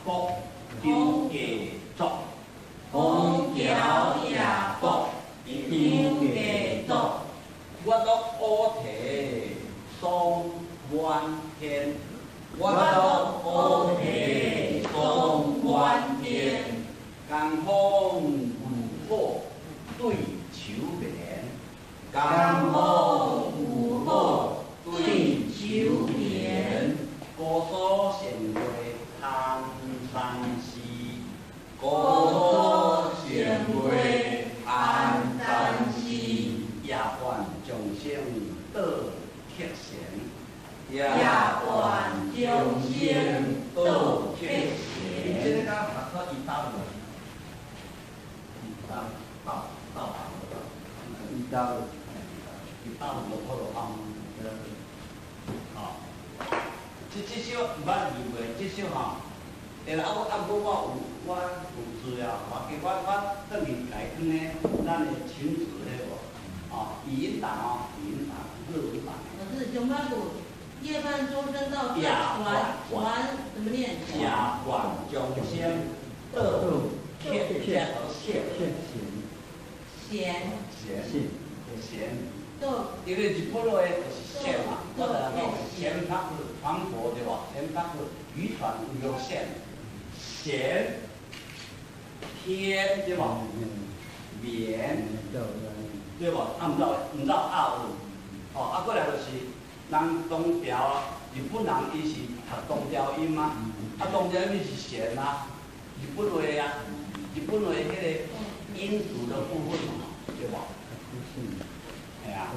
卜張家作，虹橋夜泊張家作，月落烏啼霜滿天，月落烏啼霜滿天，江風漁火對秋眠，江風漁火對秋眠，姑蘇城外寒山寺，姑蘇城外寒山寺，夜半鐘聲倒客船，夜半鐘聲倒客船。這个敢讀出伊搭無？伊搭到到伊搭，伊搭無好啊。哦，這首毋捌念過，這首吼，對啦，啊我啊我我有我有資料，我記我轉去改囥咧，咱的親子彼無？哦，語音檔哦，語音檔，日文版。老師，熊八股夜半鐘聲到客船，船怎麼念？夜半鐘聲倒客客客弦弦弦。倒因為日本話就是線嘛，我就講船舶船舶對無？船舶漁船有線，弦天對無？眠對無？啊，毋走毋走押韻，哦，啊，過來就是人東調，日本人伊是讀東調音啊，啊，東調音是弦啊，日本話啊，日本話彼個音符的部分嘛，對無？係啊，